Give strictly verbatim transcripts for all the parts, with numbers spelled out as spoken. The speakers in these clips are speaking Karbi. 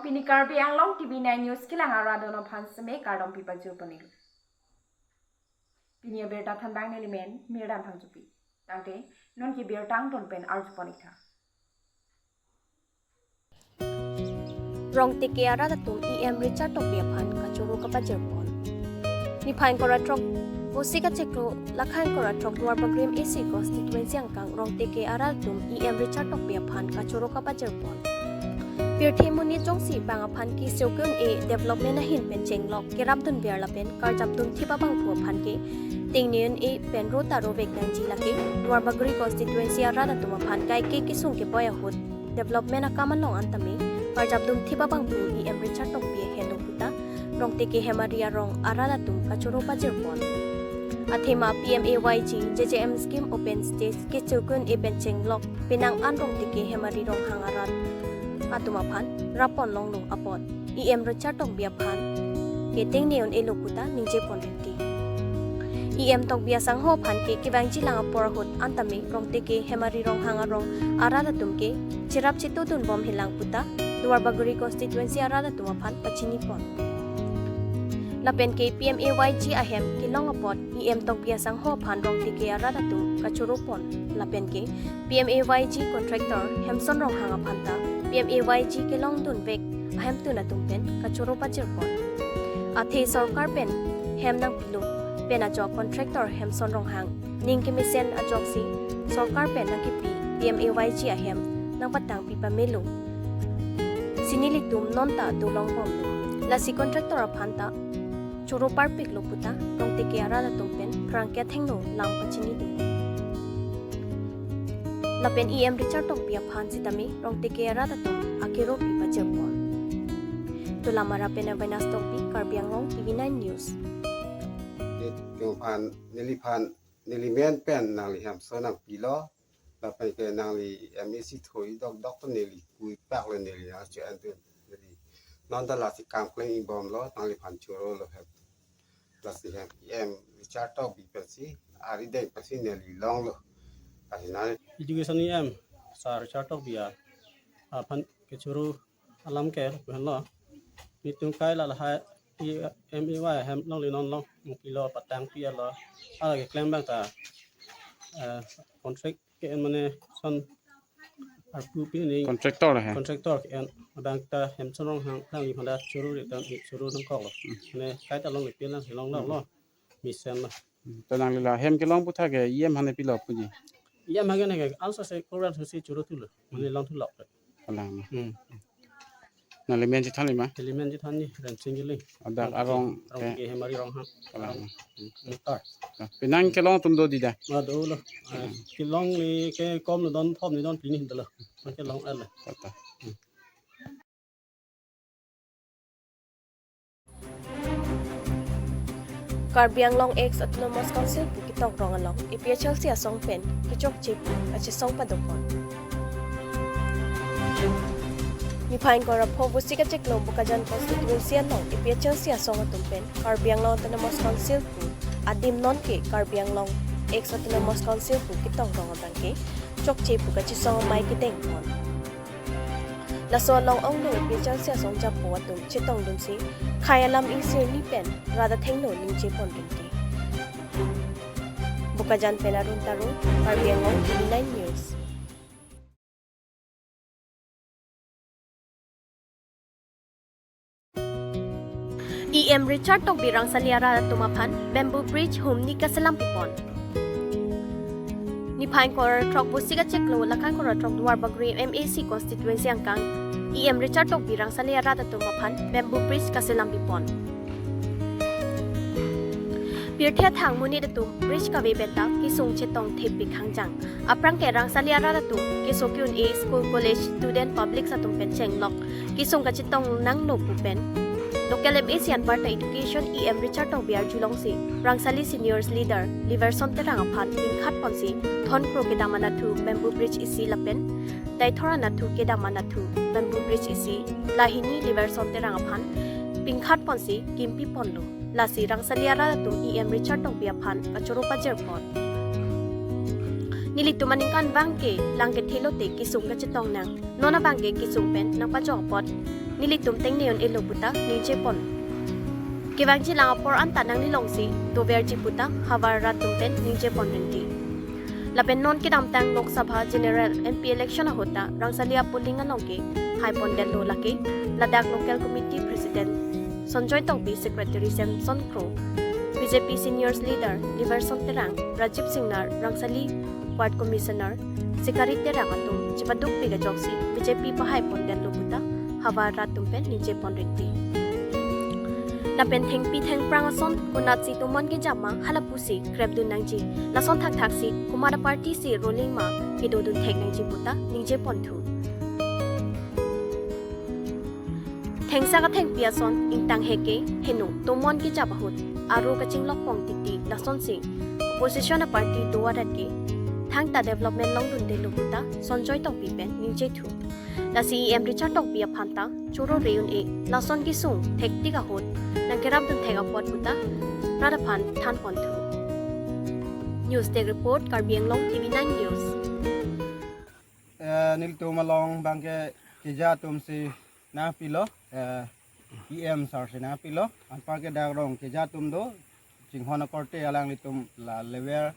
Pini Karbi Anglong T V nine News kelang arat atum aphan seme kardom pipajir pon-iklo. Pini abirta thanbang neli men Mirdan Phangchopi. Tangte non ke birta angton pen arju pon-ik tha. Rongteke arat atum E M Richard Tokbi aphan kachoro kapajir pon. Niphai ingkoi ra throk, Vosik achiklo, lakha ingkoi ra throk Duarbagori M A C constituency angkang Rongteke arat atum E M Richard Tokbi aphan kachoro kapajir pon. Pirthe monit jongsi bang aphan keso ke-un-e development ahin pen chenglok kerapdun ver lapen karjapdun thip abangphu aphan ke tengne un-e pen ro ta rovek nangji lake Duarbagori constituency arat atum aphan kaike kesung keboi ahut development akam along an tame karjapdun thip abangphu E M Richard Tokbi ahelo puta Rongteke hem ari arong arat atum kachoro pajir pon. Athema P M A Y G, J J M scheme open stage keso ke-un-e pen chenglok penang an Rongteke hem ari ronghang arat atum aphan rap pon longlo apot E M Richard Tokbi aphan ke tengne un-elo puta ningje pon rinti. E M Tokbi asangho aphan ke kevangji lang apor ahut an tame Rongteke hem ari ronghang arong arat atum ke cherap chetudun bom helang puta Duarbagori constituency arat atum aphan pachini pon. Lapen ke P M A Y G ahem kelong apot E M Tokbi asangho aphan Rongteke arat atum kachoro pon. Lapen ke P M A Y G contractor Hemson Ronghang aphan ta P M A Y G kelongdun vek ahemtun atum pen kachoro pajir pon. Athe sorkar pen hem nangpilo pen ajok contractor Hemson Ronghang ning kemesen ajoksi sorkar pen nangkepi P M A Y G ahem nangpatangpi pamelo si nelitum non ta dolong bomlo. Lasi contractor aphan ta choro parpiklo puta Rongteke arat atum pen pherangke athengno lang pachini dun. Lapen E M Richard Tokbi aphan sitame Rongteke arat atum akero pipajir pon. Dolamara pen Avenas Tokbi, Karbi Anglong T V nine News. Nelitum aphan, neliphan, neli men pen nangli Hemson nangpilo. Lapen ke nangli M A C thoi dokdok to neli kui pak lo neli nang chu an dun neli. Non ta lasi kam kleng-ik bomlo, nangliphan chorolo hem. Lasi hem E M Richard Tokbi pensi, ari deng pensi neli longlo. Lasi nang Education E M, Sir Richard Tokbi aphan kechoro alam ke lapu henlo. Nelitum kai la lahai E M A Y hem longli non long, nangpilo patangpi alo. Hala keklem abang ta, eh, contract ke-en mane son arpu pi ni Contractor he. Contractor ke-en abang ta Hemson Ronghang nangliphan ta choro ri ta choro nangkoklo. Mane kai ta longle pi lang long long lo. Mesen lo. To nangli la hem kelong aphuthak ke E M aphan pilo puji. E M aphan ke neke alsa se program se choro thulo. Mane long thulo. Kalang. Hmm. Nangli men chethan lima? Neli men chethan ni Rensing Giling. Adak arong Rongteke hem ari ronghang. Kalang. Hmm. Mutar. Penang kelong atum do dida. Ma dolo. Ah, kelongle ke kom lo don thom ni don pini dolo. Kelong ala. Tata. Karbi Anglong Ex Autonomous Council pu ketong rong along A P H L C asong pen kechokche pu kachesong padopon. Niphai ingkoi ra pho Vosik achiklo Bokajan constituency along A P H L C asong atum pen Karbi Anglong Autonomous Council pu adim non ke Karbi Anglong Ex Autonomous Council pu ketong rong abang ke chokche pu kachesong amei kedeng pon. Laso along ongdung A P H L C asong japo atum chetongdunsi khei alam ingsirni pen rat athengno ningje pon rinti. Bokajan pen Arun Taro, Karbi Anglong T V nine News. E M Richard Tokbi Rangsali arat atum aphan bamboo bridge humni kaselam pipon. Niphai ingkoi ra throk Vosik achiklo lakha ingkoi ra throk Duarbagori M A C constituency angkang E M Richard Tokbi Rangsali arat atum aphan bamboo bridge kaselam pipon. Pirthe athang monit atum bridge kave pen ta kesung chetong thepik hangjang. Aphrang ke Rangsali arat atum keso ke-un-e school, college student, public atum pen chenglok kesung kachetong nangno pu pen local M A C anparta education E M Richard Tokbi arjulongsi Rangsali seniors leader Liverson Terang aphan pingkhat ponsi thon kro kedam anathu bamboo bridge isi lapen daithor anathu kedam anathu bamboo bridge isi lahini Liverson Terang aphan pingkhat ponsi kimpi ponlo. Lasi Rangsali arat atum E M Richard Tokbi aphan kachoro pajir pon. Nelitum aningkan abang ke lang kethe lote kesung kachetong nang. Non abang ke kesung pen nangpajok apot nelitum tengne un-elo puta ningje pon. Kevangji lang apor anta nanglilongsi doverji puta havar rat atum pen ningje pon rinti. Lapen non kedamtang Lok Sabha General M P election ahut ta Rangsali a-polling along ke hai pondetlo lake ladak Local Committee President Sonjoy Tokbi, Secretary Samson Kro, B J P Senior Leader Diverson Terang, Rajib Singnar, Rangsali Ward Commissioner Sikari Terang atum chepadukpik ajoksi B J P pahai pondetlo puta havar rat atum pen ningje pon rinti. Lapen thengpi thengphrang ason konatsi tomon kejap ma halapusi krepdun nangji. Lason thakthaksi komat a-party si ruling ma kedodun thek nangji puta ningje ponthu. Thengsa kathengpi ason ingtang heke heno tomon kejap ahut aro kachinglok pon titi, lasonsi opposition a-party do arat ke thangta development longdundelo puta Sonjoy Tokbi pen ningjethu. Lasi E M Richard Tokbi aphan ta choro re un-e, lason kesung thektik ahut nangkerapdun thek apot puta rat aphan than ponthu. News Desk Report, Karbi Anglong T V nine News. Eh, nelitum along abangke keja atumsi nangpilo, eh, E M sir si nangpilo, anparke dak rong keja atum do, chinghon akorte alanglitum la lever,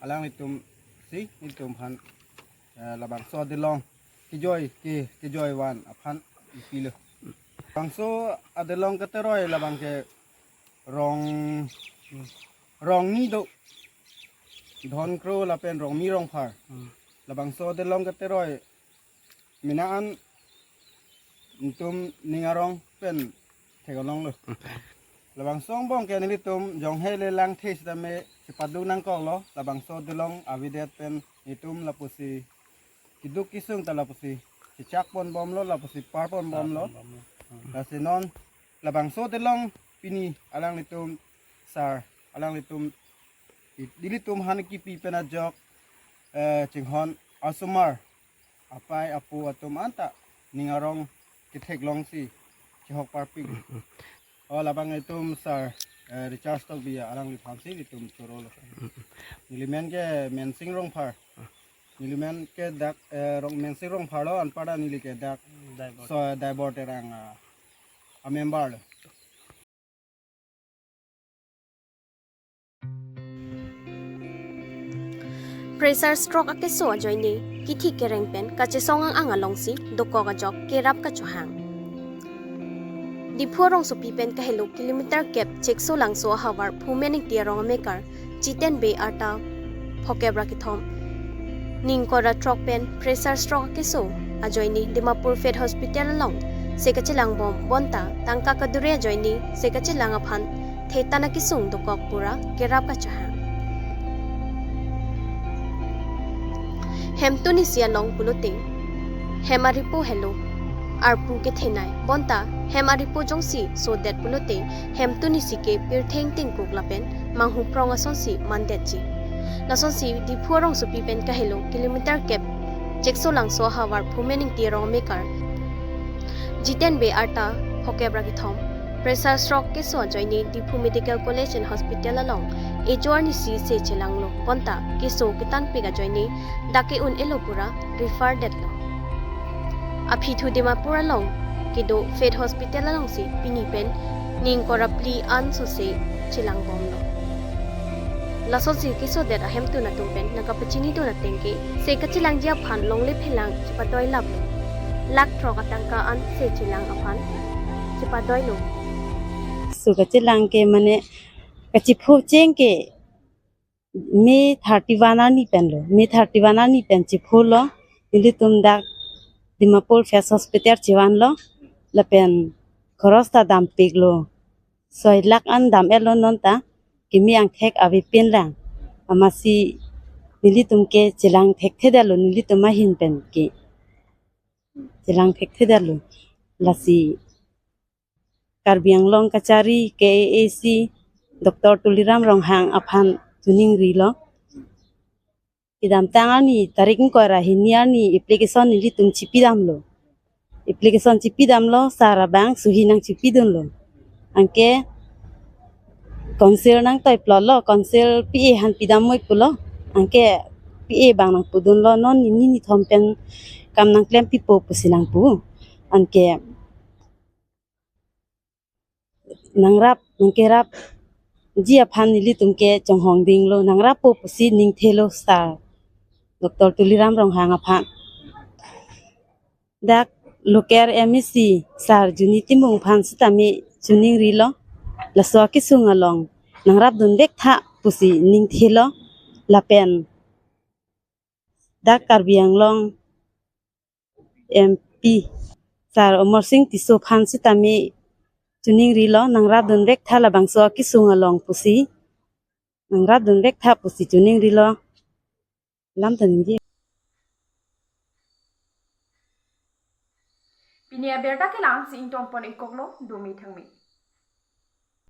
alanglitumsi nelitum aphan, eh, labangso adelong kejoi ke, kejoi van aphan ipilo. Labangso adelong keteroi labangke Rong, Rongni do, Dhon Kro lapen Rongmi Rongphar. Hmm. Labangso adelong keteroi mena an nelitum ning arong pen theklonglo. Labangso angbong ke nelitum jonghe le langthe sitame chepaduk nangkoklo, labangso adelong avedet pen nelitum lapusi keduk kesung ta lapusi chechak ponbomlo, lapusi par ponbomlo. Par ponbomlo. Hmm. Lasi non labangso adelong pini alanglitum sir, alanglitum i-, nelitum aphan kipi pen ajok, eh, chinghon asomar, apei apo atum anta ning arong ketheklongsi chehok parpik. O labang itum sir, eh, Richard Tokbi alangliphansi itum chorolo. Nelimen ke Mensing Rongphar. Nelimen ke dak, eh, Rong, Mensing Rongphar lo, anparta neli ke dak Daibor. So, Daibor Terang, ah, a-member lo. Pressure stroke akeso ajoine kithi kereng pen kachesong ang-ang alongsi dokok ajok kerap kachohang. Diphu rongsopi pen kahelo kilometer kep Cheksolangso ahavar Phumen Ingti arong amekar Jiten Bey arta phokep ra kethom, ning ingkoi ra throk pen pressure stroke akeso ajoine Dimapur Faith Hospital along se kachelangbom bonta tangka kadure ajoine se kachelang aphan thetan akesung dokok pura kerap kachohang. Hemtun isi along pulote hem aripo helo, arpu kethenei bonta hem aripo jongsi sodet pulote hemtun isi ke pirthe ingtingkuk lapen manghuprong asonsi mandetji. Lasonsi Diphu arongsopi pen kahelo kilometer kep Cheksolangso ahavar Phumen Ingti arong amekar Jiten Bey arta phokep ra kethom pressure stroke keso ajoine Diphu Medical College and Hospital along ejo arnisi se chelanglo bonta keso ketanpik ajoine dak ke-un-elo pura refer detlo. Aphi thu Dimapur along kedo Faith Hospital alongsi pini pen ning ingkoi ra phli an sose chelangbomlo. Lasonsi kesodet ahemtun atum pen nangkapachinidun ateng ke se kachelangji aphan longle phelang chepadoilaplo. Lakh throk atangka an se chelang aphan chepadoilo. Keso kachelang ke mane kachepho cheng ke May thirty-one arni penlo. May thirty-one arni pen chepholo. Nelitum dak Dimapur Faith Hospital chevanlo. Lapen khoros ta dampiklo. Soi lakh an dam-etlo non ta. Kimi angthek avepinlang. Amatsi nelitum ke chelang thekthedetlo, nelitum ahin pen ke chelang thekthedetlo. Lasi Karbi Anglong kachari K A A C Doctor Tuliram Ronghang aphan choningrilo. Kedamtang arni tarik ingkoi ra hini arni application nelitum chipidamlo. Application chipidamlo, sir abang suhi nangchipidunlo. Anke council nangtoi plotlo, council P A aphan pidam moi pulo. Anke P A abang nangpudunlo, non nini nithom pen kam nangklempipo pusi nangpu. Anke nangrap nangkerapji aphan nelitum ke chonghong dinglo, nangrappo pusi ningthelo sir Doctor Tuliram Ronghang aphan. Dak local M A C sir Juni Timung aphan sitame choningrilo, laso akesung along nangrapdun vektha pusi ningthelo, lapen dak Karbi Anglong M P sir Amarsing Tisso aphan sitame choningrilo, nangrapdun vektha labangso akesung along pusi, nangrapdun vektha pusi choningrilo. Lam ta ningje. Pini abirta kelang si ingtonpon-ikoklo, dome thangme.